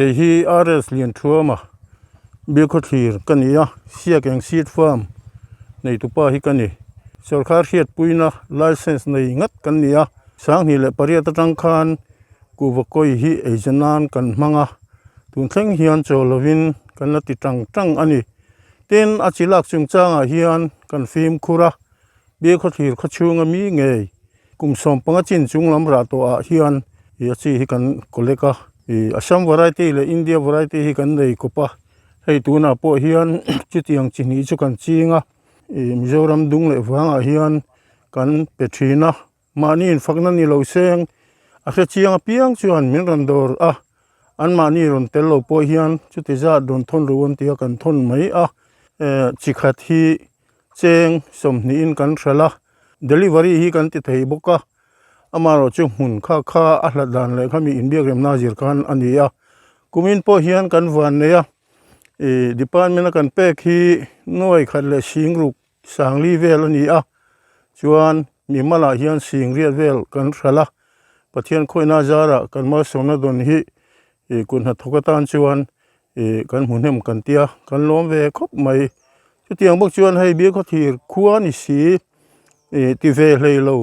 Kei hi RS Lianthuama Bilkhawthlir ka ni a, Siakeng Seed Farm neitupa hi ka ni. Sawrkhar hriatpuina license nei ngat kan ni a, 2008 atang khan kuhva kawi hi eizawn nan kan hmang a, tun thleng hian chaw lovin kan la ti tang tang a ni. Tin, a chi lak chungchangah hian kan fimkhur a, Bilkhawthlir khawchhunga mi ngei Kum 15 chin chung lam rah tawh ah hian ih a chi hi kan collect a, ih Assam variety leh India variety hi kan nei kawp a, hei tunah pawh hian chutiang chi hnih chu kan ching a, ih Mizoram dung leh vangah hian kan pe thin a, mahni infakna ni lo seng a hre chiang apiang chuan min rawn dawr a, anmahni rawn tel lo pawh hian chuti zat rawn thawn ru an ti a kan thawn mai a, eh chi khat hi cheng sawmhnihin kan hralh a delivery hi kan ti thei bawk a amaherawh chu hmun kha kha a hlat dan leh khami inbiak remna zir khan a ni a kumin pawh hian kan van nei a ih department a kan pek hi nuai khat leh sing ruk sangli vel a ni a chuan mimalah hian sing riat vel kan hralh a Pathian khawihna zarah kan malsawmna dawn hi ih kut hnathawk atan chuan ih kan hmu hnem kan tia kan lawm ve khawp mai chutiang bawk chuan hei Bilkhawthlir khua ni si ih ti ve hlei lo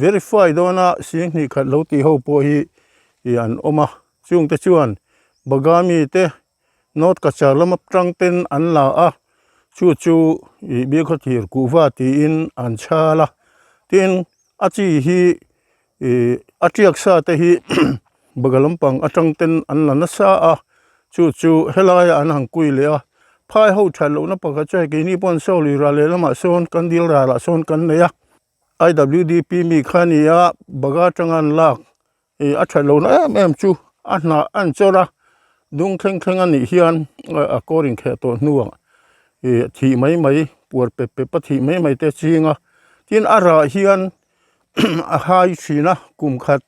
verify dawna 2000 lo tih ho pawh hi ih an awm a chungte chuan Bagami te North Cachar lama tang ten an la a chu chu ih Bilkhawthlir kuhva tiin an chhal a tin a chi hi Ih a tiak sa te hi baga lampang atang ten an la nasa a chu chu helaiah an han kui leh a phai ho that lohna pakhat chu hei keini pawh an saw lui ral leh lamah sawn kan dil ralah sawn kan nei a I_W_D_P mi kha a ni a baga atanga an lak ih a that lohna em em chu a hnah a an chawr a dung thleng thleng a nih hian a kawr inkheh tawh hnuah ih thih mai mai puar pep pep a thih mai mai te a ching a tin a rah hian. a hai thin a kum khat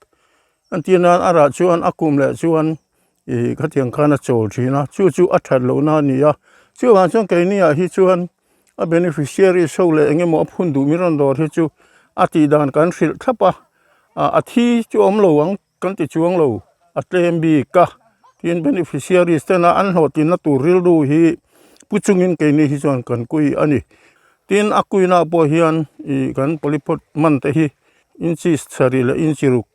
an tih nan a rah chuan a kum leh chuan ih khatiang khan a chawl thin a chu chu a that loh na a ni a chuvang chuan keini ah hi chuan a beneficiaries ho leh eng emaw a phun duh mi rawn dawr hi chu a tih dan kan hrilh thlap a ah a thi chu a awm lo ang. Kan ti chuang lo, a tlem bik a, tin beneficiaries tena an hlawhtlinna tur rilru hi pu chungin keini hi chuan kan kui a ni. Tin a kuina pawh hian ih kan polypot man te hi inches sarih leh inch ruk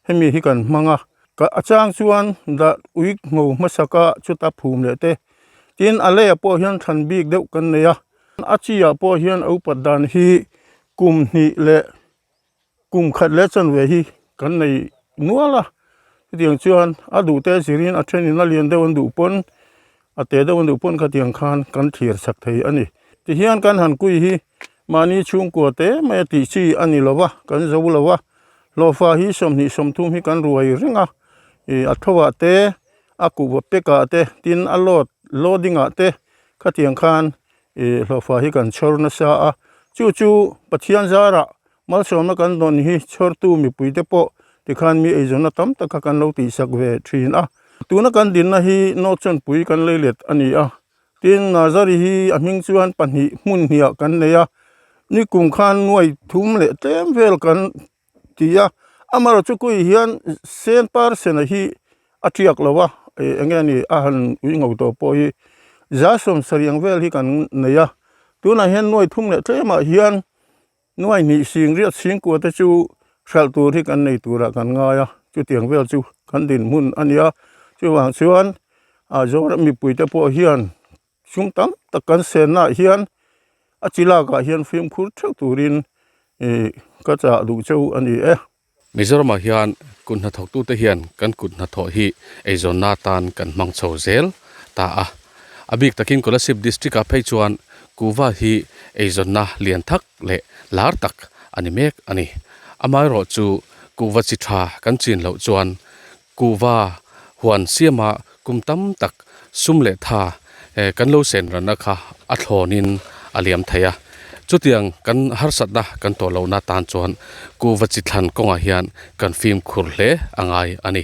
hemi hi kan hmang a, a chang chuan dah ui ngho hmasaka chuta phum leh te, tin a leiah pawh hian thlan bik deuh kan nei a, a chi ah pawh hian a upat dan hi kum hnih leh Kum khat leh chanve hi kan nei nual a, chutiang chuan a duh te zirin a thenin a lian deuh an duh pawn a te deuh an duh pawn khatiang khan kan thlir chak thei a ni. Tihian kan han kui hi mahni chhungkua te mai a tih chi a ni lo va, kan zo lo va, hlawhfa hi 20 30 hi kan ruai reng a, ih a tho ah te a kuhva pack ah te tin a load loading ah te khatiang khan ih hlawhfa hi kan chhawr nasa a, chu chu Pathian zarah Malsawmna kan dawn hi chhawrtu mipuite pawh tikhan mi eizawnna tam tak kha kan lo tihsak ve thin a. Tuna kan dinna hi Nawchawnpui kan lei let a ni a. Tin, Nazari hi a hming chuan pahnih hmun hniah kan nei a. Nikum khan nuai thum leh tlem vel kan ti a. Amaherawhchu chu kui hian sen par sena hi a tiak lo a, eng nge ni a han ui ngo tawh pawh hi 70 ang vel hi kan nei a. Tunah hian nuai thum leh tlemah hian Nuai hnih sing riat chhingkua te chu hralh tur hi kan nei turah kan ngai a, chutiang vel chu kan dinhmun a nia. Chuvang chuan ah Zoram mipuite pawh hian sum tam tak kan sennaah hian a chi lakah hian fimkhur theuh turin ih ka chah duh cheu a ni e. Mizoramah hian kut hnathawktute hian kan kut hnathawh hi eizawnna atan kan hmang chho zel ta a. A bik takin Kolasib District-ah phei chuan kuhva hi eizawnna lian thak leh lar tak a ni mek a ni. Amaherawhchu kuhva chi tha kan chin loh chuan kuhva huan siama kum tam tak sum leh tha kan lo sen ranna kha a thlawnin a liam thei a. Chutiang kan harsatna kan tawh lohna tan chuan kuhva chi thlan kawngah hian kan fimkhur hle a ngai a ni.